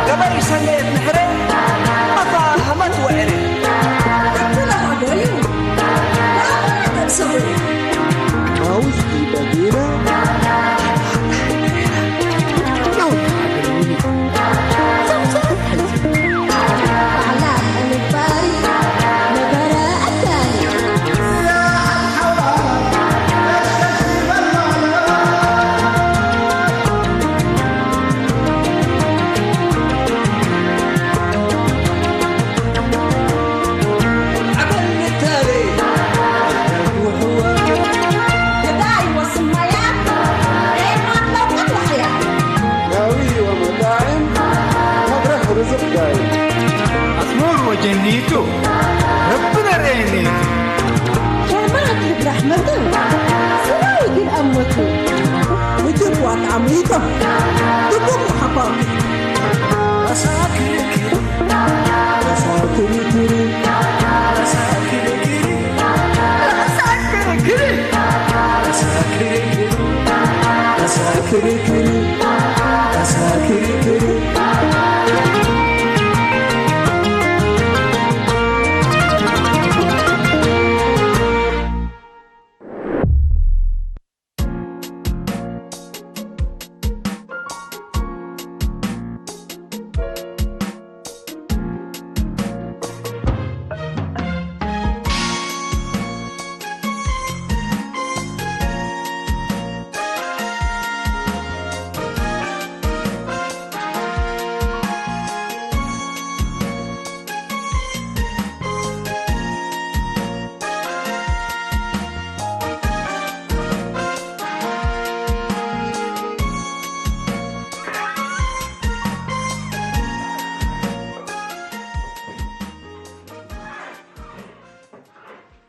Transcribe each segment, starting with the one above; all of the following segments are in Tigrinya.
ገበይ ሰነየት ምሕረ ኣፋ ሃመት ወዕረ። ዳዊ ወመጣዕም መድረኽ ርዝቕ ዳዊ። ኣስሙር ወጀኒቱ ረቢ ነርእየኒ። ሸማዕት ልብራሕመትን ስራዊትን ኣሞቱ ውጅብ ዋጣዕሚቶም ድቡም ሓቋም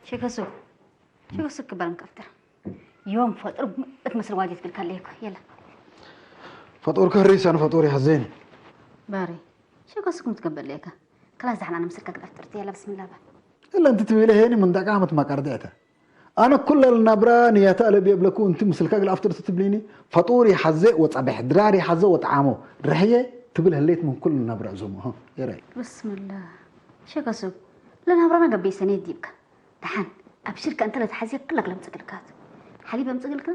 ሸከሱ ሸከሱ ክባል ምቀፍተር ዮም ፈጥሩ እትመስል ዋጀት ግልካ ኣለይኮ የላ ፈጦር ከሪሰን ፈጦር ያዘን ባሪ ሸከሱ ክምትገበል ለይካ ከላስ ዛሕና ንምስልካ ግልኣፍጥርቲ የላ ብስምላባ እላ እንት ትብለ ሄኒ ምን ደቃመት ማቃርደዕተ ኣነ ኩለ ናብራ ንያታ ኣለብ የብለኩ እንቲ ምስልካ ግልኣፍጥርቲ ትብሊኒ ፈጡር ይሓዘ ወጸበሕ ድራር ይሓዘ ወጠዓሞ ድረሕየ ትብል ህሌት ምን ኩሉ ናብራ እዞም ሆ የራይ ብስምላህ ሸከሱ ለናብራና ገበይ ሰኔት ዲብካ ደሓን ኣብሽርካ እንተ ለተሓዝያ ክላ ክለምፅግልካት ሓሊብ የምፅግልካ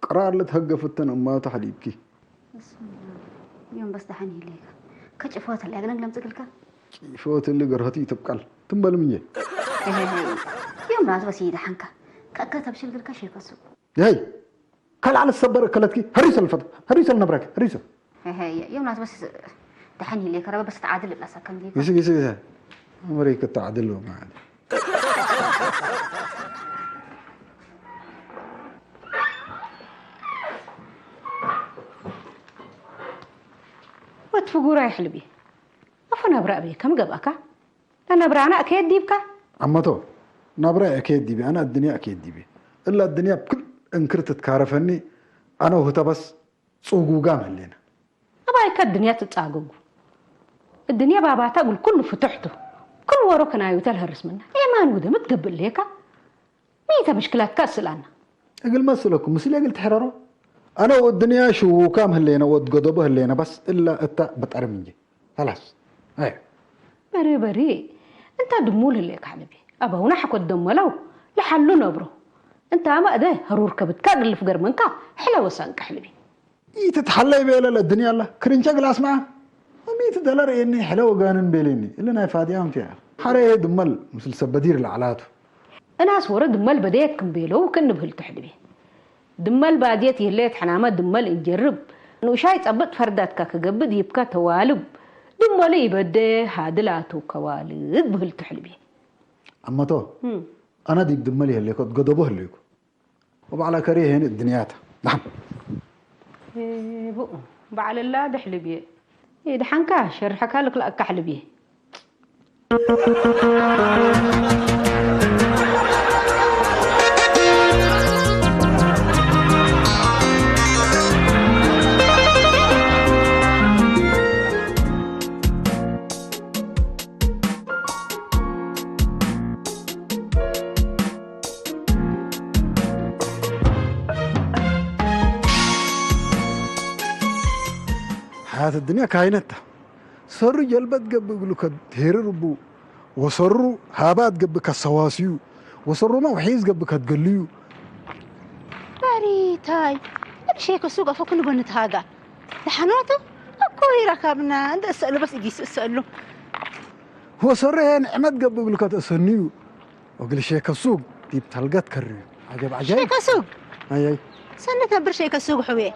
ቅራር ለትሀገፍተን እማቱ ሓሊብኪ ዮም በስ ደሓን ይለይካ ከጭፎት ላ ግለን ክለምፅግልካ ጭፎት እሊ ገርሀቲ ይትብቃል ትንበል ምየ ዮም ናት በስ ይደሓንካ ከእከት ኣብሽርግልካ ሸከሱ ይ ካልዓለ ዝሰበር እከለትኪ ህሪሰ ልፈት ህሪሰ ልነብረኪ ህሪሰ ዮም ናት በስ ደሓን ይለይካ ረበ በስ ተዓድል እብላሳ ከም ጊዜ ይስግ ይስግ ይስግ ኣምሪ ክተዓድል ማለት ወት ፍጉራይ ሕልቢ ኣፎ ናብራ ኣበይ ከም ገብኣካ ናብራና ኣከየት ዲብካ ዓመቶ ናብራ ኣከየት ዲቢ ኣነ ኣድንያ ኣከየት ዲቢ እላ ኣድንያ ብክል እንክር ትትካረፈኒ ኣነ ውህተበስ ጽጉጋም ህሌና ኣባይካ ኣድንያ ትጻገጉ እድንያ ባባታ እግል ኩሉ ፍትሕቱ ክል ወሮ ከናዩተ ልሀርስምና ኤማን ውደምት ገብእ ሌካ ሚተ ምሽክላትካ እስልኣና እግል መስለኩ ምስሌ እግል ትሕረሮ ኣነ ወእድንያ ሽውካም ህሌነ ወእትገደቦ ህሌነ በስ እላ እታ ብጠርም እንጂ ከላስ ኣይ በሬ በሬ እንታ ድሙል ህሌካ ሕልቢ ኣበውና ሓኮት ደመለው ለሓሉ ነብሮ እንታ ማእደ ሀሩር ከብትካ ግልፍ ገርመንካ ሕለ ወሳንቃ ሕልቢ ኢትትሓለይ ቤለ ለድንያ ኣላ ክርንቸ ግላስ መዓ ሚእቲ ደለር ኤኒ ሕለ ወጋንን ቤሌኒ እሊ ናይ ፋድያም ፊያ ሓረ እየ ድመል ምስል ሰብ በዲር ለዓላቱ እናስ ወረ ድመል በደየት ክም ቤለው ክንብህል ትሕድቤ ድመል ባድየት ይህለየት ሕናመ ድመል እንጀርብ ንኡሻይ ጸብጥ ፈርዳትካ ክገብእ ዲብካ ተዋልብ ድመሉ ይበደ ሃድላቱ ከዋልድ ብህልቱ ሕልብየ። ኣመቶ፣ ኣነ ዲብ ድመል ይህሌኮ፣ ገደቦ ህሌኮ። ወባዕላ ከሪ ሄን እድንያታ። ናም። ብኡ፣ ባዕለላ ድሕልብየ። ደሓንካ፣ ሸርሐካ ልክልኣካ ሕልብየ። ሓያት ኣዱንያ ካይነታ። ሰሩ ጀልበት ገብእ እግሉ ከድሄርርቡ፣ ወሰሩ ሃባት ገብእ ከሰዋስዩ፣ ወሰሩማ ውሒዝ ገብእ ከትገልዩ። ባሪታይ፣ እብሸ ከሱ ገፎ ክንጎ ንትሃጋ። ደሓኖቱ እኮ ይረከብና፣ እንደ እሰእሉ በስ እጊስ እሰእሉ። ወሰሩ ንዕመት ገብእ እግሉ ከትእሰንዩ። ወግል ሸከ ሱግ ዲብ ተልገት ከርዩ። ዓጀብ ዓጃይብ። ሸከ ሱግ? ኣይ፣ ኣይ። ሰንደት ነብር ሸከ ሱግ ሕውየ።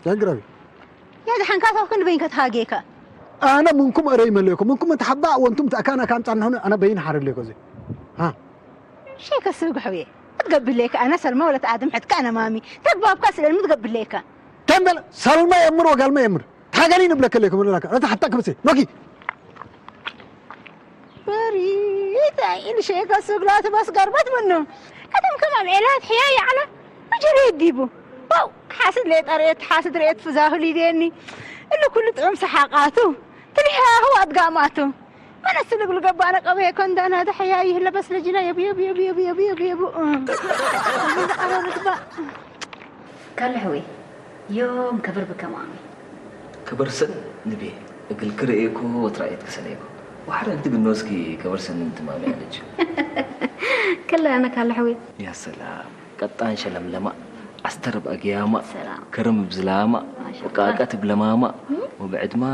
ያ ግራቢ። ያ ደሓንካ ካብ ክንድ በይን ከትሃጌካ። ኣነ ምንኩም ኣረ ይመለየኩም። ምንኩም እንተ ሓባ ወንቱም ተኣካና ካም ጻንሑን ኣነ በይን ሓር ኣለይኮ እዚ። ሃ። ሸከ ሱግ ሕውየ። እትገብለይካ ኣነ ሰልማ ወለት ኣድም ሕትካ ኣነ ማሚ። ተግባብካ ስለ ምትገብለይካ። ተንበል ሰልማ የምር ወጋልማ የምር። ታገሊ ንብለከ ለይኩም ለካ። ረታ ሓታ ክብሲ። ኖኪ። በሪት ኣይን ሸከ ስግላት በስ ገርበት ምኑ። ከተም ከማም ኤላት ሕያ ያዕላ። መጀሪ ዲቡ። ዋው፣ ሓስድ ሌጣ ርኤት፣ ሓስድ ርኤት ፍዛሁ ሊዴኒ። እሉ ኩሉ ጥዑም ሰሓቃቱ። ትልሃሁ ኣድጋማቱ። መነስ ልብል ገባነ ቀበየ ኮንዳና ደሕያ ይህለ በስ ለጅና የቡ፣ የቡ፣ የቡ። እም። ኣረርትባ። ካለ ሕወይ፣ ዮም ከበር ብከማሚ። ከበር ሰን ንቤ፣ እግል ክርእየኮ ወትራየት ክሰለየኮ። ወሓረ እንቲ ግኖስኪ ከበር ሰን እንትማሚ ኣለች። ከለ ኣነ ካለ ሕወይ። ያ ሰላም፣ ቀጣን ሸለምለማ፣ ኣስተርብ ኣግያማ፣ ሰላም። ከረም ብዝላማ፣ ማሻ ወቃቀት ብለማማ፣ እም። ወብዕድማ።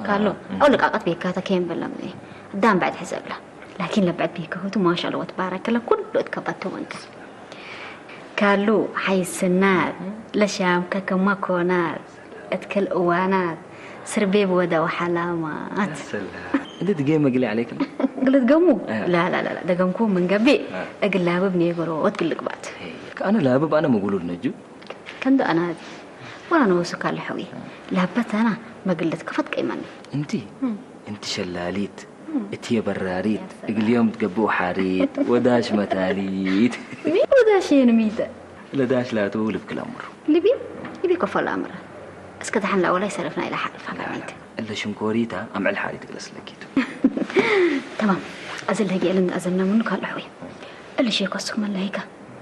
ካሎ፣ እም። ኣው ልቃቀት ቤካታ ከየም በለም። ዳም ባዕድ ሕሰብላ። ላኪን ለብዕድ ቤከ ሁቱ ማሻ ኣላ ወትባረክ ከለ ኩሉ እትከበት ተወንት። ካሉ ሓይስናት፣ ለሻምከ ከማ ኮናት፣ እትክል እዋናት፣ ስርቤብ ወደ ወሓላማት። ሰላ። እንዴት ጌም መግለይ ዓለይክ? ግልት ገሙ? አ። ላ፣ ላ፣ ላ፣ ላ፣ ደገምኩ ምን ገቢ? አ። እግል ላብብ ኔገሮ ወትግልቅባት። ሄይ፣ ከኣነ ላብብ ኣነ መጉሉል ነጁ? ከንዶ ኣናዚ። ወላ ነወሱ ካለ ሕዊ። አ። ላበት ኣና መግልት ከፈት ቀይመኒ። እንቲ? እም። እንቲ ሸላሊት። እትየ በራሪት፣ እግልዮም ትገብኡ ሓሪት፣ ወዳሽ መታሊት። ሚ ወዳሽ የን ሚተ? ለዳሽ ላቱ ልብክ ለምሩ። ልቢ? ልቢ ኮፈል ኣምረ። እስከ ደሓን ላወላይ ሰረፍና ኢላ ሓልፋ ከሚት። እለ ሽንኮሪታ ኣምዕል ሓሪት ግለስ ለኪቱ። ተማም። ኣዘል ደጊ እልን ኣዘምነ ምኑ ካልሕ ወይ። እልሽ የኮስክ መላይካ።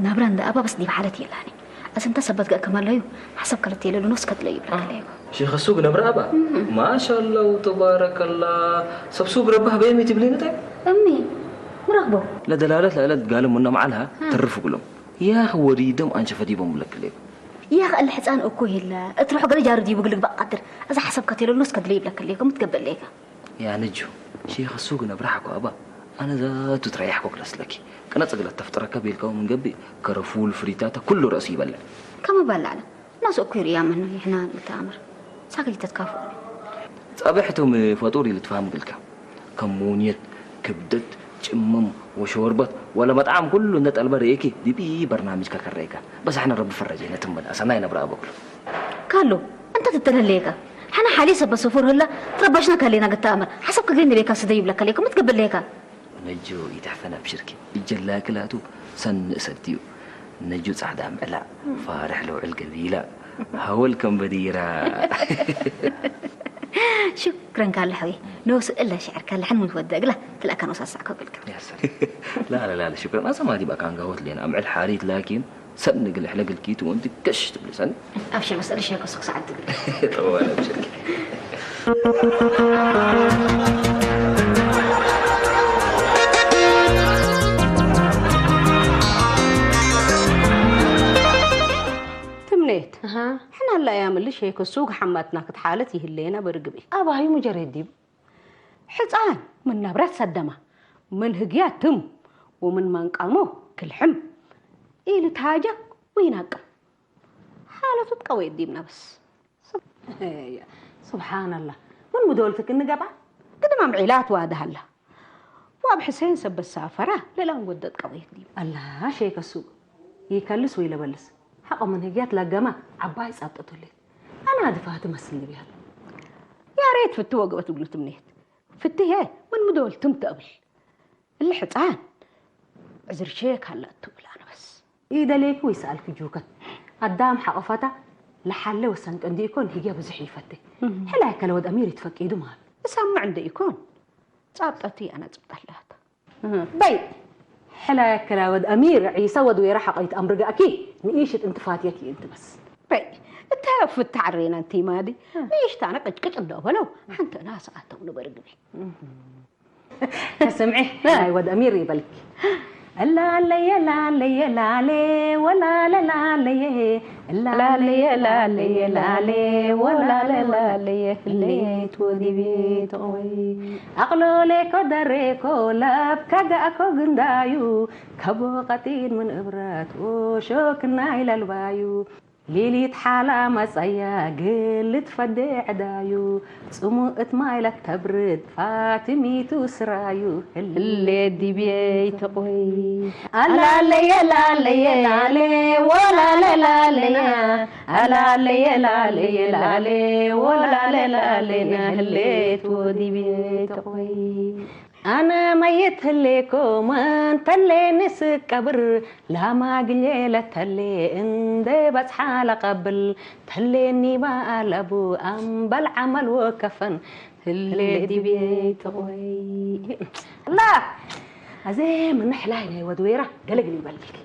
ናብራ እንደ ኣባ በስ ዲብ ሓለት የላኒ። ኣሰንተ ሰበት ገእከ መለዩ፣ ሓሰብ ከልት የለሉ ኖስ ከትለዩ ብለከለዩ። ሼኸ ሱግ ነብረ ኣባ? እም። ማሻላ ወተባረከላ። ሰብ ሱግ ረባህ በየም ትብሊ ንታይ? እሚ፣ ምረክቦ። ለደላለት ለእለት ጋልም ወነ መዓልሃ እ። ትርፍ ግሎም። ያኽ ወዲዶም ኣንሸፈ ዲቦም ብለክለዩ። ያኽ እለ ሕፃን እኮ የለ፣ እትሮሕ ገለ ጃሩ ዲቡ ግልግ በቃድር። እዛ ሓሰብ ከትየለሉ ኖስ ከትለዩ ብለከለዩ፣ ከምትገብለይካ። ያ ነጁ፣ ሼኸ ሱግ ነብራሕኮ ኣባ፣ ኣነ ዛቱ ትረያሕኮ ክለስለኪ። ቅነ ጽግለት ተፍጥረከ ቤልካው ምን ገብእ፣ ከረፉል ፍሪታታ ኩሉ ረእሱ ይበልዕ። ከመ ባላዕለ፣ ናሱ እኩይ ርያ መኑ ይሕና ንተኣምር። ሳክል ተትካፉ። ጸብሕቶም ፈጡር ኢሉ ትፋህም ግልካ። ከም ሙንየት፣ ክብደት፣ ጭምም፣ ወሸወርበት፣ ወለ መጥዓም ኩሉ እንደ ጠልበ ርእየኪ፣ ዲቢ በርናምጅ ከከረይካ። በስ ኣሕነ ረቢ ፈረጀ ነትምል፣ ኣሰናይ ነብረ ኣበኩሉ። ካሉ፣ እንተ ትተለለየካ፣ ሓና ሓሊ ሰበ ሰፉር ህላ፣ ትረበሽና ካሌና ግታ ኣመር። ሓሰብ ክግሪ ንቤካ ስደ ይብለካ ለይኩም፣ ትገብር ለይካ። ነጁ ይትሕፈን ኣብሽርኪ። እጀላኪ ላቱ ሰን ንእሰትዩ። ነጁ ጻዕዳ ምዕላ፣ ፋርሕ ለውዕል ገቢላ፣ ሃወል ከም በዲራ። ሽክረን ካለ ሕዊ፣ ነውስ እለ ሽዕር ካለ ሕን ሙት ወደ እግላ፣ ትልኣካ ነውስ ኣሳዕ ከብልካ። ያሰ። ላ፣ ላ፣ ላ፣ ሽክረን። ኣሰማቲ ባካንጋ ወት ሌና፣ ኣምዕል ሓሪት ላኪን፣ ሰን እግል እሕለ ግልኪቱ ወንቲ ከሽ ትብሉ ሰን። ኣብሽር፣ በስ እልሽ የኮ ስክ ሰዓት ትብል። ጠዋል ኣብሽር። ትምኔት። ኣሃ። ሕና ኣላ እያ ምልሽ የኮ ሱግ ሓማትና ክትሓለት ይህለየና በርግቢ። ኣባዩ ሙጀሬድ ዲብ? ሕፃን ምን ነብረት ሰደማ፣ ምን ህግያ ትም፣ ወምን መንቃሞ ክልሕም፣ ኢልትሃጀ ወይናቅም። ሓለቱ ትቀወየት ዲብ ነብስ። ስብ-፣ ስብሓንላ። ምን ምዶልትክ እንገባ ቅድማም ዒላት ዋድሃላ። ወአብ ሕሴን ሰብ በሳፈራ ለላም ወደት ቀበየት ዲብ። አላ ሼከ ሱቅ ይከልስ ወይ ለበልስ ሐቆ ምን ህግያት ለገማ ዓባይ ጻብጠቶሌት። አና ድፋ ትመስል ንብያት። ያሬት ፍቲ ወገበት እግሉ ትምኔት ፍትሄ ምን ምዶል ትምተብል። እሊ ሕፃን ዕዝር ሼክ አላ እቱ ብላ ነበስ። ኢደሌኪ ወይ ሰአልኪ ጁከት አዳም ሐቆፈታ ለሐለ ወሰንቀ እንዲ ኢኮን ህግያ ብዙሕ ይፈቴ። ሕላይ ከለ ወድ አሚር ይትፈቂዱ ማል። እሰምዕ እንደ ኢኮን ጻብጠቲ አና ጽብጣላት። በይ ሕላይ ከለ ወድ አሚር ዒሳ ወድ ዌራ ሐቆይት አምርጋእኪ ንኢሽት እንትፋትየኪ እንትበስ። በይ እታ ፍታ ዓሬና እንቲማዲ ንኢሽት አና ቅጭቅጭ እንደ በለው ሐንተ ናስ አተው ንበርግቢ። ስምዒ ናይ ወድ አሚር ይበልኪ። እላለየ ላለየ ላሌ ወላለ ላለየ እላለየ ላለየ ላሌ ወላለ ላለየ ህሌት ወዲቤ ተቆይ አቅሎሌኮ ደሬኮ ለብ ከጋእኮ ግንዳዩ ከቦ ቀጢን ምን እብረት ወሾክና ይለልባዩ ሊሊት ሓላ መጸያ ግልት ፈዴ ዕዳዩ ጽሙእት ማይ ለተብርድ ፋቲሚቱ ስራዩ ህሌ ህሌት ዲቤ ተቆይ አላለየ ላለየ ላሌ ወላለ ላለየ አላለየ ላለየ ላሌ ወላለ ላለየ ህሌት ወዲቤ ተቆይ አነ መይት ህሌኮ መንተሌ ንስቀብር ላማግኘ ለተሌ እንደ በጽሓ ለቀብል ተሌኒ ባአለቡ አምበል ዓመል ወከፈን ህሌ ዲቤ ተቆይ ላ አዜ ምን ሕላይ ናይ ወድ ዌራ ገለግል ይበልልኪ።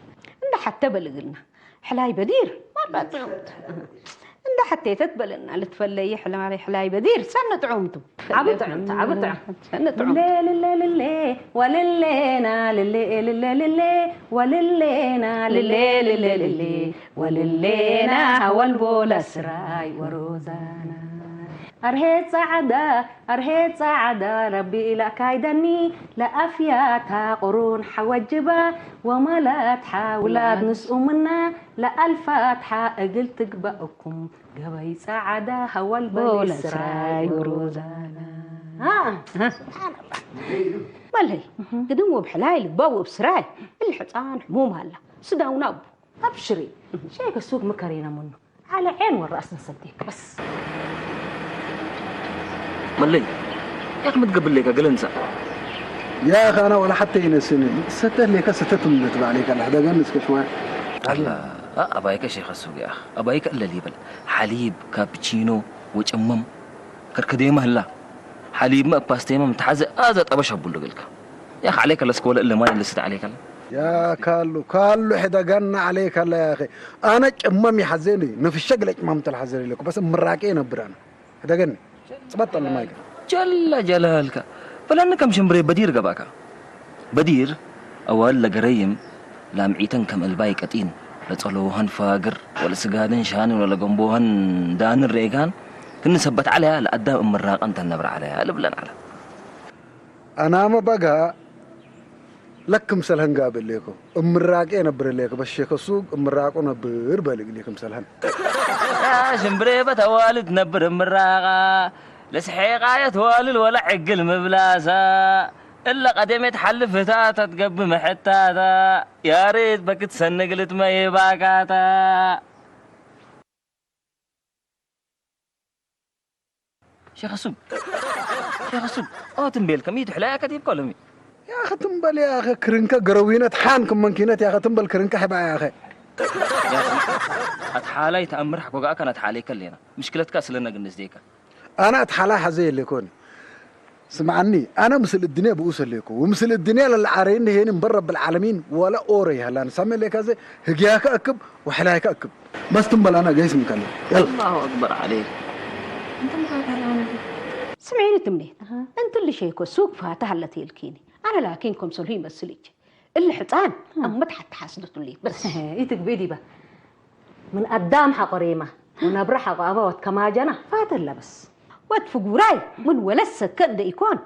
እንደ ሐተ በልግልና ሕላይ በዲር ማርባጥምት እንደ ሐቴተት በለና ልትፈለየ ሕላይ ሕላይ በዲር ሰነ ጥዑምቱ። ዓቢ ጥዕምቲ ዓቢ ጥዕምቲ ሰነ ጥዑምቱ። ልሌ ልሌ ልሌ ወልሌና ልሌ ልሌ ልሌ ወልሌና ልሌ ልሌ ልሌ ወልሌና ሐወልቦ ለስራይ ወሮዛና አርሄ ጻዕዳ አርሄ ጻዕዳ ረቢ ኢላ ካይደኒ ለአፍያታ ቁሩን ሐወጅባ ወመላትሓ ውላድ ንስኡምና ለአልፋትሓ እግል ትግባእኩም ገበይ ጻዕዳ ሐወል በሊ ቦለ ስራይ ስራይ ወሮዛና። ወሮዛና። አ፣ ስብሓንላህ። መለይ ግድም ወብሕላይ ልባ ወብስራይ እሊ ሕፃን ሕሙም አላ ስዳውና እቡ አብሽሪ ሸይከ ሱግ ምከሪና ምኑ ዓለ ዔን ወራእስ ነሰዴክ በስ። መለይ ያክ ምትገብር ለይካ ገለ ንሳ يا أخي أنا ولا حتى ينسني ستة ليك ستة من تبع عليك على حدا قال نسك شوي አላ አባይከ ሼኸ ሱግ ያኽ አባይከ እለል ይበል ሓሊብ ካፕቺኖ ወጨመም ከርከዴመ ህላ ሓሊብመ እብ ፓስቴመ ምትሓዘ አዘ ጠበሽ አቡሉ ገልካ ያኽ ዓሌከ ለስከ ወለ እለ ማይ ልስት ዓሌከ يا كالو كالو حدا قالنا عليك الله يا أخي أنا ጨመም ይሓዘኒ ንፍሸግ ለጭማም ተልሓዘኒ ለኩ በስ ምራቄ ነብር ኣነ ሕደገኒ ጽበጥ ኣለ ማይክ ጀለ ጀላልካ በለኒ ከም ሽምብሬ በዲር ገባካ በዲር አዋል ለገረይም ላምዒተን ከም እልባይ ቀጢን ለጸለውሃን ፋግር ወለስጋድን ሻንን ወለገንቦሃን ዳንን ሬጋን ክኒ ሰበት ዓለያ ለአዳም እምራቀን ተነብር ዓለያ ልብለን ዓለ ኣናመ በጋ ለክም ሰልሀን ጋብል ሌኮ እምራቄ ነብር ሌኮ በሼከ ሱቅ እምራቆ ነብር በልግ ሌክም ሰልሀን ሽምብሬ በተዋልድ ነብር እምራቃ ለስሐቃየት ዋልል ወለ ዕግል ምብላሳ እለ ቀደሜት ሓልፍ ህታታ ትገብእ መሐታታ ያሬት በክት ሰንግልት መይባካታ ሼኸ ሱብ ሼኸ ሱብ ኦ ትንቤል ከሚት ሕላያ ከቲብ ኮሎሚ يا أخي تنبل يا أخي كرنكة قروينة حان كم من كينت يا أخي تنبل كرنكة حبا يا أخي ኣትሓላይ ተኣምር ሓኮጋኣ ከነ ኣትሓለይከ ኣለና ምሽክለትካ ስለና ግንስ ዴካ أنا أتحلى حزي اللي كوني ስምዓኒ ኣነ ምስል እድንያ ብኡስ ኣለኩ ወምስል እድንያ ለለዓረይኒ ሄኒ እምበር ረብል ዓለሚን ወላ ኦረ ይሃላን ሳሜ ለካዘ ህግያከ እክብ ወሕላይከ እክብ በስ ትንበል ኣነ ገይስ ምከለ የል الله أكبر عليك ስምዒኒ ትምኔት እንት ልሸይኮ ሱቅ ፋታ ሃለት የልኪኒ ኣነ ላኪን ኮምሰሉ ይመስል እች እሊ ሕፃን ኣብ መትሓት ተሓስደቱልይ በስ ኢትግቢ ዲባ ምን አዳም ሐቆ ሬማ ወነብረ ሐቆ አበ ወትከማጀና ፋተ ለበስ። ወትፍጉራይ ምን ወለት ሰከ እንደ ኢኮን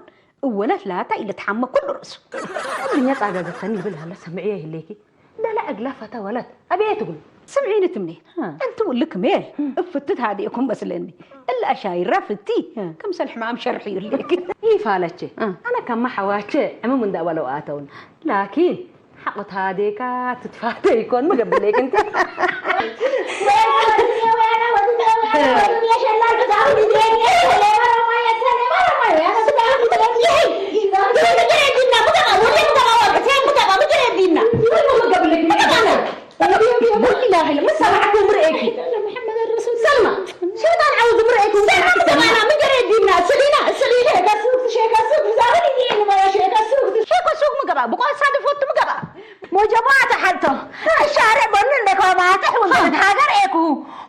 እወለት ላታ ኢልትሐመ ኩሉ ርእሱ። እድኛ ጻጋዘተኒ ይብል ሀለ ሰምዕየ ህሌኪ። ለለ እግለ ፈተ ወለት አብየ ትብሉ። ስምዒ ንትምኔ፣ ኣንቲ ውልክ ሜል፣ እፍትት ሃዲእኩም መስለኒ። እላ ሻይራ ፍቲ፣ ከምሰል ሕማም ሸርሒ ይልክ። ይፋለቼ፣ ኣነ ከማ ሓዋቼ፣ ዕምም እንዳ በለው ኣተውን። ላኪን፣ ሓቑት ሃዴካ፣ ትትፋተ ይኮን፣ ምገብለክ እንተ። ሸኮ ሱግ ምገባ ብቆሳ ድፎቱ ምገባ ሞጀባ ተሓልቶ ሻረ በኑ እንደኮ ማተሕ ወንደት ሃገር ኤኩ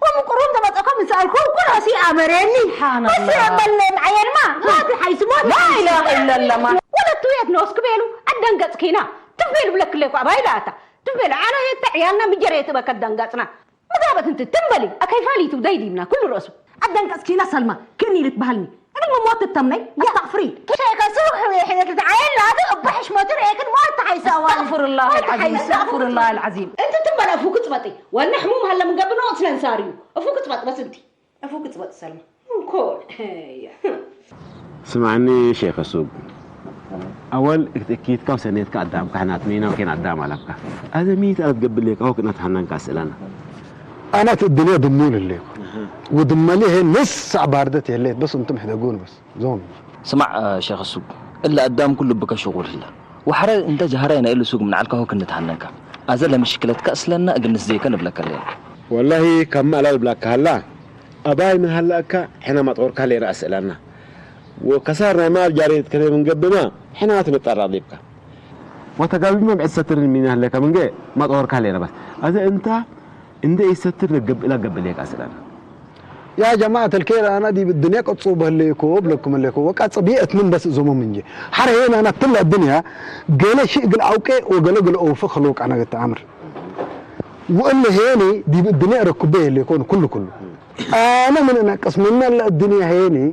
ወምቁሩን ተመጸኮ ምሳልኩ ኩሎሲ ኣመረኒ ሓናላ። ወሲ በለን ኣየልማ ሞት ሓይስ ሞት ላ ኢላሃ ኢለላህ። ወለቱ የት ነውስክ ቤሉ ኣደንገጽኪና ትፌል ብለክሌኩ ኣባይላታ ትፌል ኣነ የት ዕያልና ምጀረ የትበከ ደንገጽና መጋበት እንት ትንበሊ ኣከይፋሊቱ ደይዲብና ኩሉ ርእሱ ኣደንቀጽኪና ሰልማ ክኒ ልትበሃልኒ እግል መሞት ትተምነይ ኣስተቕፍሪ ሸይከ ሱቅ ሕዊ ሕነት ልትዓየል ናቱ እባ ሕሽመቱ ርእክን ሞት ተሓይሰዋል ኣስተቕፍሩላህ ኣልዓዚም ኣስተቕፍሩላህ ኣልዓዚም እንት ትንበል ኣፉ ክጽበጢ ዋና ሕሙም ሃለ ምንገብኖ ትነንሳርዩ እፉ ክጽበጥ በስ እንቲ እፉ ክጽበጥ ሰልማ እንኮ ስምዓኒ ሼኽ ሱብ፣ ኣወል እኪትካ ወሰኔትካ ኣዳም ካህናት ሚና ወኬን ኣዳም ኣላብካ። ኣዘ ሚት ኣለት ገብሌካ ወክነት ሐናንካ ስእላና። ኣነት እድልየ ድሙን እሌኩ። ወድመሊ ሄ ንስ ሳዕ ባርደት የሌት በስ እንቱም ሕደጉን በስ ዞም። ስማዕ ሼኽ ሱብ፣ እለ ኣዳም ኩሉ ብከ ሽጉል ህለ። ወሐረ እንተ ጀሀረ ናይ እሉ ሱግ ምን ዐልካ ወክነት ሐናንካ። ኣዘ ለምሽክለትካ እስለና እግል ንስዜከ ንብለከ ሌና። ወላሂ ካብ ማእላ ልብላካ ሀላ። ኣባይ ምን ሀላ እካ ሕነ ማጥቆርካ ሌና ኣስእላና። ወከሳር ናይ ማል ጃሬት ከለ ምን ገብማ ሕነ ኣትንጠራ ዲብካ። ወተጋቢማ ብዕድ ሰትርን ሚን ሀለካ ምንገ ማጥቆርካ ሌና በስ። ኣዘ እንታ እንደ ኢሰትር ለገብእላ ገብእሌካ ኣስእላና። يا جماعة الخير أنا دي بالدنيا قد صوب هليكو بلكم هليكو وقد صبيئت من بس زوم من جي حر هنا أنا تلا الدنيا قال شيء قال أوكي وقال قال أوفق لوك أنا قلت أمر وإلا هيني دي بالدنيا ركبه اللي يكون كله كله أنا من أنا قسمنا الدنيا هيني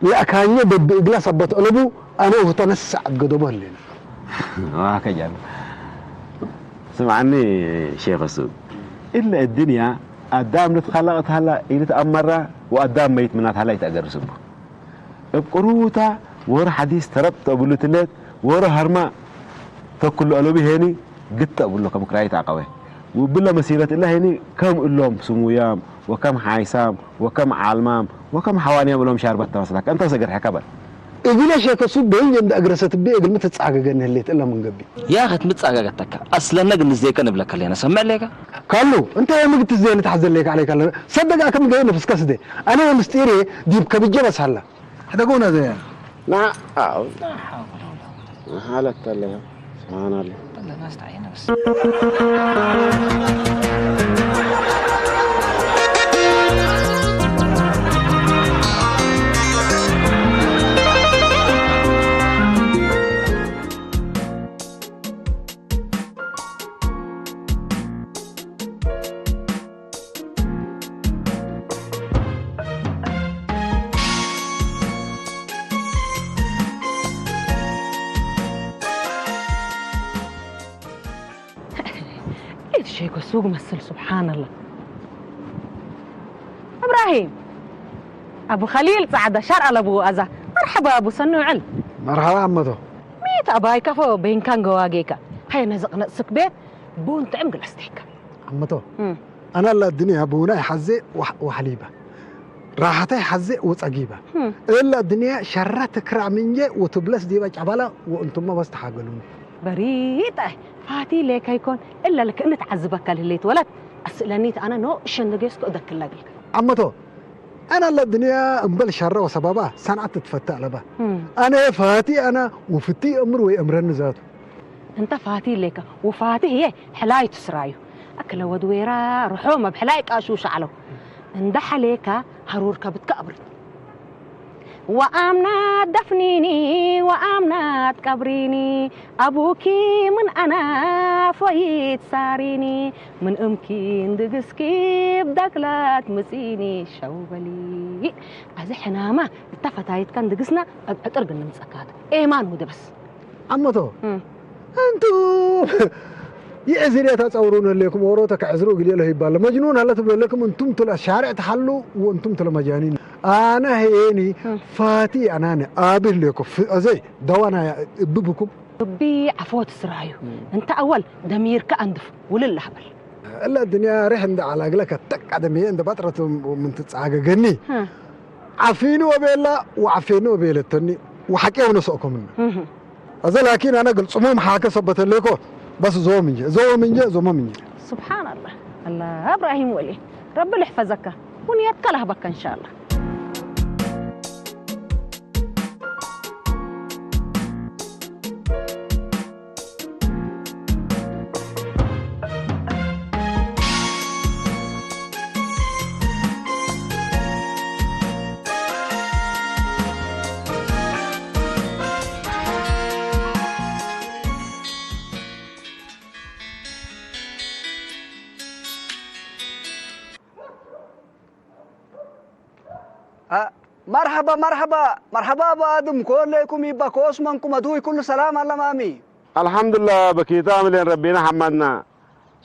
لا كان يبد إجلا سبت قلبه أنا وتنسى قدبه اللينا ስምዓኒ ሼኽ ሱብ፣ እለ እድንያ ኣዳም ልትኸለቅ ተሃላ ኢልትኣመራ ወኣዳም መይት ምና ተሃላ ይትኣገርስ እቡ። እብ ቅሩታ ወሮ ሐዲስ ተረብ ተእብሉ ትሌት ወሮ ሀርማ ተክሉ አለቡ ሄኒ ግድ ተእብሎ ከም ክራይ ተአቀወ። ውብለ መሲረት እለ ሄኒ ከም እሎም ስሙያም ወከም ሓይሳም ወከም ዓልማም ወከም ሐዋንያም እሎም ሻርበት ተመስላከ እንተ ሰገድ ሐከበል። እግለ ሸከሱ በይን እንደ እግረሰት ቤ እግል ምትጻገገን ህሌት እለ ምን ገቢ። ያኸ ትምጻጋገተካ አስለነ ግን ንዜከ ንብለከ ሌነ ሰምዕ ሌከ። ካሉ እንተ የምግት ዜን ተሐዘሌከ አለይካ ሰደጋ ከም ገይ ነፍስከ ስደ አነ የምስጢር ዲብ ከብጀ በሳላ ሕደጎነ ዘያ ና አው ሐለተለ ስብሓናላ ሸይኮ ሱግ መስል ስብሓንላ እብራሂም ኣቡ ኸሊል ጻዕዳ ሻር ኣለብዎ ኣዛ መርሐባ ኣቡ ሰኒ ውዕል መርሐባ ኣመቶ ሚት ኣባይ ካፎ በይንካን ገዋጌካ ሃይ ነዚ ቅነጽ ስክቤ ቡን ጥዕም ግለስቴካ ኣመቶ أنا لا الدنيا بونا حزة وحليبة راحتي حزة وصقيبة إلا الدنيا شرة تكرع من جي وتبلس ديبا جبلة وأنتم ما بس تحاقلون بريت أي فاتي ليك هيكون إلا لك أنت تعذبك لليت ولد أسألني أنا نو شن دقيس كو دك لقلك أمتو أنا لا الدنيا أمبل شرة وسببها صنعت تتفتح لبا أنا فاتي أنا وفتي أمر وي أمرن ذاته እንተ ፋቲ ኢሌከ ወፋቲ ህዬ ሕላይቱ ስራዩ። አክለ ወድ ዌራ ርሖ መብሕላይ ቃሹ ሸዕለው። እንዳ ሐሌካ ሀሩር ከብትከ አብርት። ወአምናት ደፍኒኒ ወአምናት ቀብሪኒ አቡኪ ምን አና ፎይት ሳሪኒ ምን እምኪ እንድግስኪ ብዳግላት ምጺኒ ሸው በሊ። አዚ ሕናማ እታ ፈታይትካ እንድግስና እብ ዕጥር ግን ንምጸካት ኤማን ውደበስ። ኣመቶ እንቱ ይዕዝር እያ ታጸውሩ ነለኩም ወሮተ ከዕዝሩ እግል የለሁ ይባል። መጅኑን አለ ትብለለኩም እንቱም ትለ ሻርዕ ተሓሉ ወእንቱም ትለ መጃኒን። አነ ሄኒ ፋቲ አናነ አብህ ለኩ ፍ-፣ አዘይ ደዋና እብብኩም። እቢ ዓፎት ስራዩ። እንተ አወል ደሚርካ አንድፍ ውልል ላህበል። እለ ድንያ ርሕ እንደ ዓላግለ ከተቅ አደምየ እንደ ባጥረት ምን ትጻገገኒ። ዓፊኑ ወቤላ ወዓፌኑ ወቤለተኒ ወሓቂ ወነሰእኩምና። እዘ ላኪን አነ ግልጽሞም ሓከ ሰበተለኮ በስ ዞም እንጂ ዞም እንጂ ዞሞም እንጂ። سبحان الله. الله إبراهيم ولي. رب يحفظك. ونيتك لهبك إن شاء الله. አ፣ መርሐባ፣ መርሐባ፣ መርሐባ አቡ አድም፣ ኮለይኩም ይባ፣ ኮስ መንኩም፣ አድሁይ ኩሉ ሰላም አለ ማሚ። አልሐምዱላ፣ በኪታ ምሌን ረቢና ሐማድና።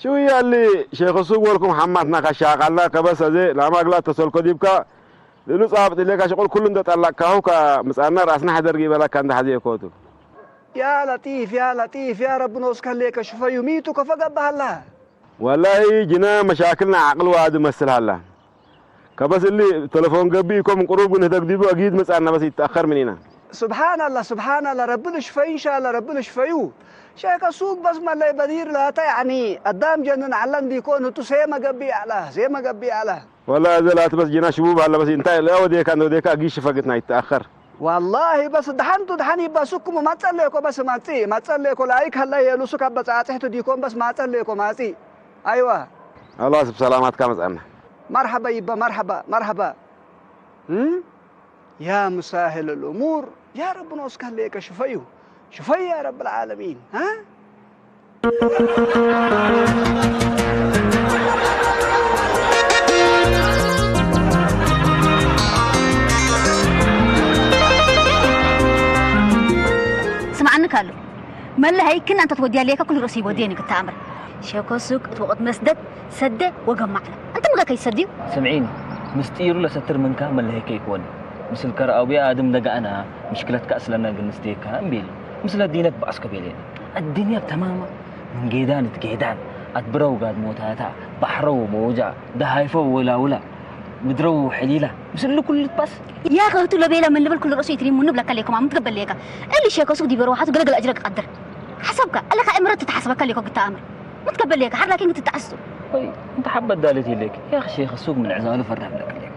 ሽውያ እሊ ሼኽ ሱግ ወልኩም ሐማትና ከሻቃልና ከበሰ ዘ ላማግላ ተሰልኮ ዲብካ፣ ልሉ ጻብጥ ኢሌካ ሽቁል ኩሉ እንደ ጠላቅካሁ ከምጻና ራስና ሕደርጊ ይበላካ እንደ ሐዜ ኮቱ። ያ ለጢፍ፣ ያ ለጢፍ፣ ያ ረቢ ኖስከ ሌከ ሽፈዩ፣ ሚቱ ከፈ ገባሃላ። ወላሂ ጅና መሻክልና ዓቅል ዋዲ መስል ሃላ። ከበስ እሊ ተለፎን ገቢ ኢኮም ቅሩብ ግን ህደግ ዲቡ አጊድ መጻና በስ ይተአኸር ምኒና። ስብሓንላ፣ ስብሓንላ፣ ረቢ ልሽፈዩ፣ እንሻላ ረቢ ልሽፈዩ። ሼከ ሱቅ በስ መለይ በዲር ላታ፣ ያኒ፣ አዳም ጀንን ዓለን ዲኮን፣ ህቱ ሴመ ገቢ አላ፣ ሴመ ገቢ አላ። ወላ እዘ ላት በስ ጅና ሽቡብ ሃለ በስ እንታይ ለወዴካ እንደወዴካ አጊድ ሽፈግትና ይተአኸር። ወላሂ በስ ደሓንቱ ደሓን ይባ ሱክሙ ማጸለይኮ በስ ማጺ፣ ማጸለይኮ ላይክ ሃላ የሉ ሱክ አበጻጽሕቱ ዲኮን በስ ማጸለይኮ ማጺ። አይዋ። አላህ ስብ ሰላማትካ መጻና። መርሐባ ይባ መርሐባ፣ መርሐባ። እም? ያ ሙሳሂል ልእሙር፣ ያ ረቢ ኖስካ ሌከ ሽፈዩ፣ ሽፈዩ ያ ረብ ልዓለሚን፣ ሃ? ስምዓኒ ካሉ፣ መለሀይ ክና እንተ ትወድያ ሌከ ኩሉ ርእሲ ይወድየኒ ክተኣምር። ሸኮ ሱቅ፣ እትወቕት መስደድ፣ ሰደ ወገማዕለ። እንተ ምገ ከይሰድዩ? ስምዒኒ፣ ምስጢሩ ለሰትር ምንካ መለሀይ ከይክወኒ። ምስል ከረአቡያ አድም ደጋአና፣ ምሽክለትካ እስለና ግንስቴካ እምቤሊ። ምስለ ዲነት በአስከ ቤሌኒ። አድንያ ብተማማ ምን ጌዳን እት ጌዳን፣ አድብረው ጋድሞታታ፣ ባሕረው መውጃ፣ ደሃይፈው ወላውላ፣ ምድረው ሕሊላ፣ ምስሉ ኩሉ ትባስ። ያኸ ህቱ ለቤለ ምን ልብል ኩሉ ርእሱ ይትሪሙ ንብለካ ሌኮማ ምትገበል ሌካ። እሊ ሼኮ ሱቅ ዲበሮ ዋሓቱ ገለገለ አጅረክ ቀድር። ሓሰብካ፣ አለካ እምረት ትተሓስበካ ሌኮ ግታ አምር። ምትገበል ሌካ፣ ሓር ላኪን ትተዓስቱ። ወይ፣ እንተ ሓበት ዳለት የለክ። ያኽ ሼክ ሱቅ ምን ዕዛሉ ፈርዳም ለክ ሌኮ።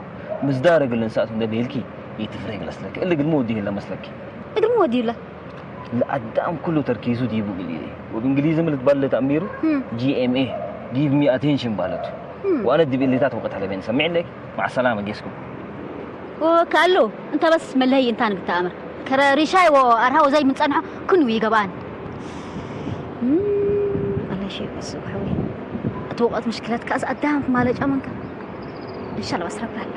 ምስዳር እግል እንሳት እንደ ቤልኪ፣ ይትፍረግ ለስለክ። እሊ ግድሞ ወዲህ ለመስለክ። እግድሞ ወዲህ ለ? ለአዳም ኩሉ ተርኪዙ ዲቡ ግልየ። ወብእንግሊዝም ልትባል ለተአሚሩ፣ እም። ጂ ኤም ኤ፣ ጊቭ ሚ አቴንሽን ባለቱ። እም። ወአነ ዲብ እሊታት ወቀት ሀለቤን ሰሚዕ ለክ፣ መዓ ሰላመ ጌስኩም። ወካሉ፣ እንተ በስ መለሀይ እንታን ግተአምር። ከረ ሪሻይ ወአርሃ ወዛይ ምን ጸንሖ፣ ኩን ዊ ገብአን። እም፣ አለ ሼክ ሱቅ ሐዊ። እቲ ወቀት ምሽክለት ካስ አዳም ማለጫ መንካ። እንሻላ በስ ረብላላ።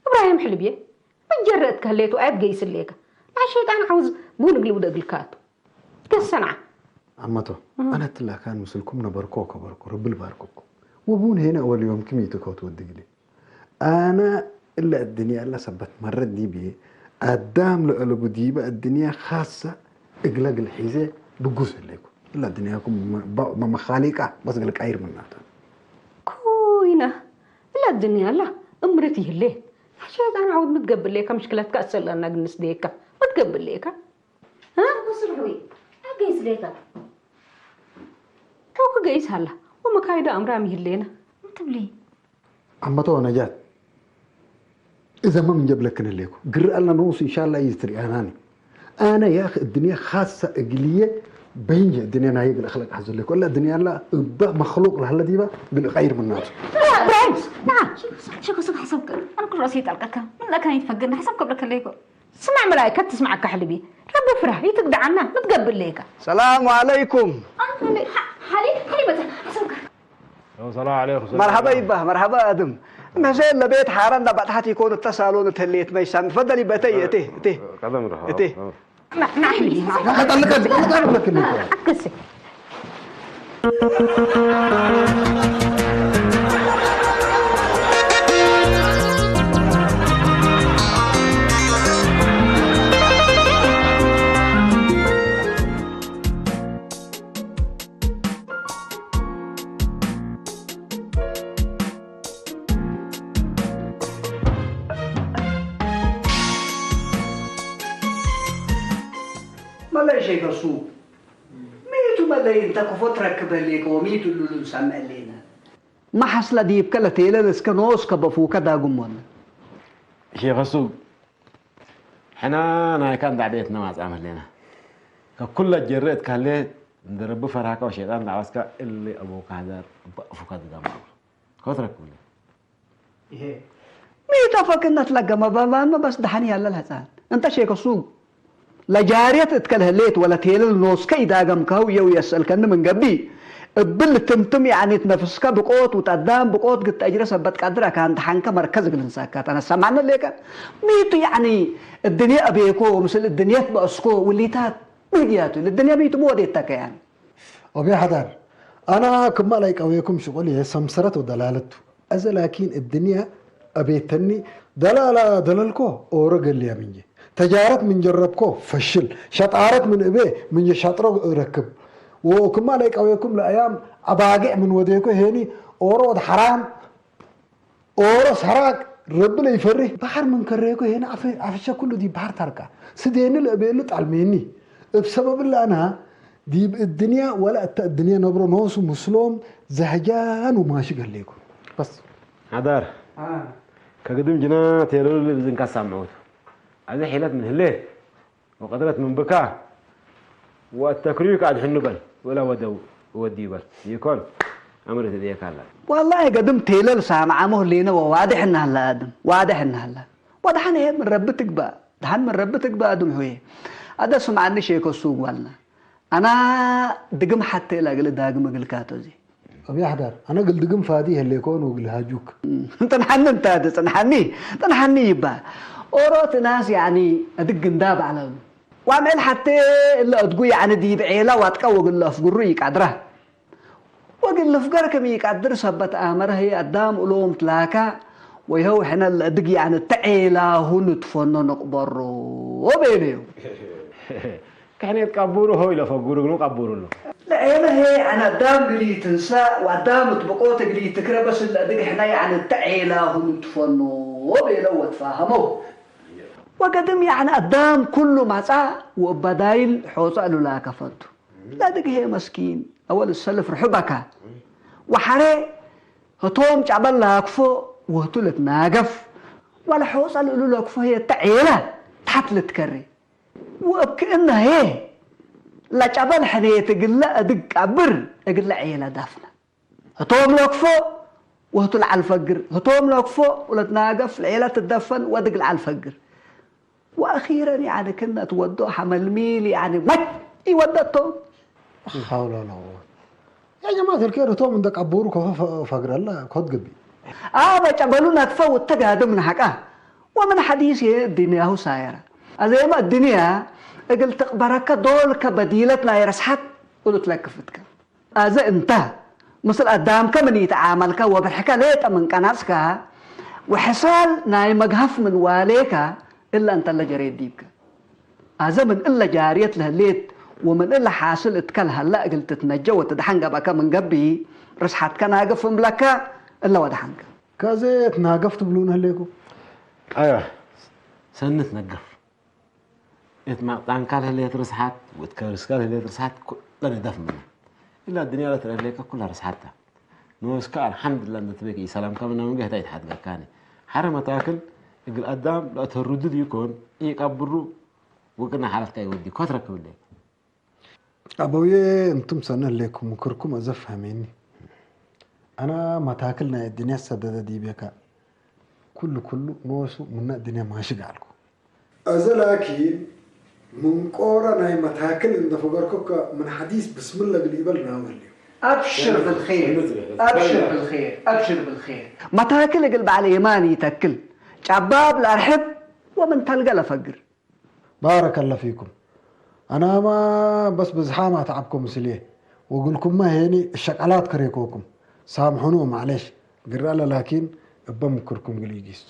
እብራሂም ሕልብየ፣ በጀረ እትከህሌቱ አየት ገይስሌከ። ናይ ሸይጣን ዓውዝ ቡን እግሊ ውደ እግልካ አቱ። ገሰና። አመቶ፣ እህ። አነ ትላካን ምስልኩም ነበርኮ ከበርኮ፣ ረብል ባርኮኩም። ወቡን ሄነ ወልዮም ክም ይትከውት ወድግሊ። አነ እለ አድንያ እለ ሰበት መረት ዲብየ፣ አዳም ለአለቡ ዲበ አድንያ ካሰ እግለ እግል ሒዜ ብጉስ ህሌኩ። እለ አድንያኩም መ-፣ በ-፣ መመኻሊቃ በስ እግል ቀይር ምናተ። ኮይነ፣ እለ አድንያ እለ እምርት ይህሌ። ሸይጣን ዓውድ ምትገብሌከ ምሽክለትካ እሰለና ግንስ ደየካ። ምትገብሌከ። እ? ወስርሑ፣ አገይስ ሌካ። ቶክ ገይስ ሃላ፣ ወመካይዳ አምራም ይህሌና። እንትብሊ። አመቶ ነጃት። እዘ መም እንጀብለክን ህሌኩ። ግር አልና ንኡስ እንሻላ ይዝትር ያናኒ። አነ ያኽ እድንያ ኻሳ እግልየ በይንጀ እድንያ ናይ እግል አኽለቅ ሐዘለኩ። እላ እድንያ ላ እባ መኽሉቅ ለሃለ ዲባ እግል ቀይር ምናቱ። እብራሂም፣ ና። ሸኮ ሱቅ ሐሰብከ። አነ ኩሉ ራሴ ይጣልቀካ። ምን ለካ ይትፈገና ሐሰብከ ብለከ ሌኮ። ስማዕ መላእከት ትስማዓካ ሕልቢ። ረቢ ፍራህ፣ ይትግድዓና፣ ምትገብእ ለይካ። ሰላሙ ዓለይኩም። ሓሊ፣ ሓሊ በታ፣ ሓሰብካ። ሰላም ዓለይኩም። መርሓባ ይባ፣ መርሓባ ኣድም። እነሰ ለቤት ሓራ እንዳ ባጥሓት ይኮን እተሳሎን እተሌት መይሳም። ፈደል ይበተ እቴ፣ እቴ። ቀደም ረሃ። እቴ። ና፣ ና ሕልቢ፣ ና። ጠልቀ፣ ጠልቀ፣ ጠልቀ። አትከሲ። መለይ ሸይከሱ፣ ሚቱ መለይ እንተ ክፎ ትረክበሌ ከወ ሚቱ ሉሉ ንሰምዐሌና። መሓስላ ዲብከ ለቴለል እስከ ኖስከ በፉከ ዳጉሞን። ሼኸሱ፣ ሕና ናይካ እንዳ ዕቤትና ማጻም ህሌና። ከኩለ ጀረ እትካለ እንደ ረቢ ፈራካ ወሸጣን ዳዕዋስካ እሊ ኣቦካ ሀዛር በፉካ ድጋማ። ኮትረክ ብለ። ይሄ ሚጠፈክነት ለገመ በባን መበስ ደሐን ያለ ለህፃን። እንተ ሼከሱ ለጃርየት እትከል ህሌት ወለ ቴለል ኖስከ ኢዳገምካው የው የሰልከኒ ምን ገቢ። እብል ትምትም ያዕኒት ነፍስከ ብቆት ውጠዳም ብቆት ግተጅረ ሰበት ቀድረ ካን ደሐንከ መርከዝ እግል እንሳካ ተነሰማነ ሌከ። ሚቱ ያዕኒ እድንየ እቤኮ ምስል እድንየት በእስኮ ውሊታት ምህግያቱ ልድንያ ሚቱ ብወዴት ተከያን። ኦቤ ሐዳር፣ አና ክማ ላይ ቀዌኩም ሽቁል የሰምሰረት ወደላለቱ። አዘ ላኪን እድንያ አቤተኒ ደላላ ደለልኮ ኦሮ ገልያ ምንጀ። ተጃረት ምን ጀረብኮ ፈሽል፣ ሸጣረት ምን እቤ ምንጀ ሸጥሮ ረክብ። ወክማ ላይ ቀዌኩም ለአያም አባጌዕ ምን ወዴኮ ሄኒ ኦሮ ወድ ሐራም ኦሮ ሰራቅ ረቢ ለይፈርህ ባሕር ምን ከረየኮ ሄነ አፈ-፣ አፍሸ ኩሉ ዲብ ባሕር ታርቃ። ስዴኒ ለእቤሉ ጣልሜኒ። እብ ሰበብ ለአና ዲብ እድንያ ወላ እተ እድንያ ነብሮ ኖሱ ምስሎም ዘህጃን ወማሽግ ህሌኮ። በስ። ሐዳር። አ። ከግድም ጅና ቴለሉ ልብዝንካ ሳምዑት። አዚ ሒለት ምን ህሌ? ወቀድረት ምን ብካ ወአተክሪዩ ከአድሕኑ በል ወላ ወደው ወዲ በል ይኮን አምር ትድየካ አላ። ዋላሂ ገድም ቴለል ሳምዓሞ ህሌነ ወዋድሕ እናህላ አድም ዋድሕ እናህላ ወድሓን ይሄ ምን ረቢ ትግባእ ድሓን ምን ረቢ ትግባእ አድም ሆየ። አደ ስምዓኒ ሼኮ ሱግ ዋልና አና ድግም ሓቴ ላግል ዳግም እግልካቶ እዚ። አብ ያሕዳር አነ ግል ድግም ፋዲ ህሌኮን ወግል ሃጁክ። ጥንሓኒ እንተ ትጽንሓኒ ጥንሓኒ ይባ ኦሮት ናስ ያኒ እድግ እንዳ ባዕለሉ ዋምዕል ሓቴ እለ እድጉ ያኒ ዲብ ዔላ ዋጥቀ ወግል አፍጉሩ ይቃድራ ወግል ልፍገር ከም ይቃድር ሰበት አመረ ህይ አዳም እሎም ትላካ ወይኸው ሕነ ለእድግ ያኒ ተዔላሁ ንትፈኖ ንቅበሮ ቤለዮ። ክሕኔት ቀቡሩ ሆይ ለፈጉሩ ግኑ ቀቡሩ ሎ። ለዔለ ሄ አነ አዳም ግሊ ትንሳእ ወአዳም እት ብቆት እግሊ ትክረ በስ ለእድግ ሕነ ያዕኒ እተ ዔላ ሁሉ ትፈኖ ቤለው ወትፋሀመው። ወገድም ያዕኒ አዳም ኩሉ ማጻ ወእበዳይል ሖጸ እሉላ ከፈቱ። ለእድግ ሄ መስኪን አወል ሰልፍ ርሑበካ ወሐሬ ህቶም ጫበል ላክፎ ወህቱ ልትናገፍ ወለሖጸ ልእሉ ለክፎ ሄ እተ ዔላ ተሐት ልትከሬ። ወእብ ክእነ ሄ ለጨበል ሕኔት እግለ እድግ ቀብር እግለ ዔለ ደፍነ። ህቶም ለክፎ ወህቱ ለዓል ፈግር፣ ህቶም ለክፎ ወለትናገፍ ለዔለ ትደፈን ወእድግ ለዓል ፈግር። ወአኺረን ያዕኒ ክነ እትወዶ ሐመልሚል ያዕኒ ወድ ኢወደቶም። ሐውለ ወላ ቁወት። ያ ጀማዐት አልኬር እቶም እንደ ቀቡሩ ከፈ ፈግረላ ኮት ግቢ። አበ ጨበሉ ነትፈ ወተጋድም ነሐቃ ወምን ሐዲስ እድንያሁ ሳየረ። አዜመ እድንያ እግል ትቅበረከ ዶልከ በዲለት ናይ ረስሐት እሉ ትለክፍትከ። አዘ እንተ ምስል አዳምከ ምን ኢተዓመልከ ወብርሕከ ሌጠ ምን ቀነጽከ ወሕሳል ናይ መግሀፍ ምን ዋሌከ እለ እንተለ ጀሬት ዲብከ። አዘ ምን እለ ጃርየት ለህሌት ወምን እለ ሓስል እትከ ለሀለ እግል ትትነጀ ወትድሐን ገብአከ ምን ገብእ፣ ርስሓትከ ናግፍ እምብለከ እለ ወድሐንከ። ከዘ ትናገፍ ትብሉኒ ህሌኩም? አያ፣ ሰኒ ትነገፍ። እት ማቅጣንካ ለህሌት ርስሓት ወእት ከርስካ ለህሌት ርስሓት ኩለን ህደፍ ምነ። እላ አዱንያ ለትረሌከ ኩላ ርስሓት ታ። ኖስካ አልሐምድላ እንደ ትቤክ ኢሰላምካ ምና ምንገ ህታ ይትሓድገካኒ። ሐረ መታክል እግል አዳም ለአተሩድድ ይኮን ኢቀብሩ ወቅና ሓለትካ ይወዲ ኮትረክብ እለ። አበውዬ፣ እንቱም ሰነ ህሌኩም ምክርኩም አዘ ፈህሜኒ። አና መታክል ናይ እድንያ ሰደደ ዲቤካ። ኩሉ ኩሉ ኖሱ ምነ እድንያ ማሽግ አልኩ። አዘ ላኪን ምን ቆረ ናይ መታክል እንደ ፈገርኩከ ምን ሐዲስ ብስምለ እግል ኢበል ናው ህሌው። አብሽር ብልኼር፣ አብሽር ብልኼር፣ አብሽር ብልኼር። መታክል እግል በዓል የማን ይተክል። ጫባብ ለአርሕብ ወምን ተልገ ለፈግር። ባረከ አላ ፊኩም። አናማ በስ ብዝሓም አትዓብኮ ምስልዬ። ወግልኩማ ሄኒ ሸቃላት ከሬኮኩም ሳምሑኑ ማዕለሽ ግራ ለላኪን እበ ምክርኩም ግልጊስቱ።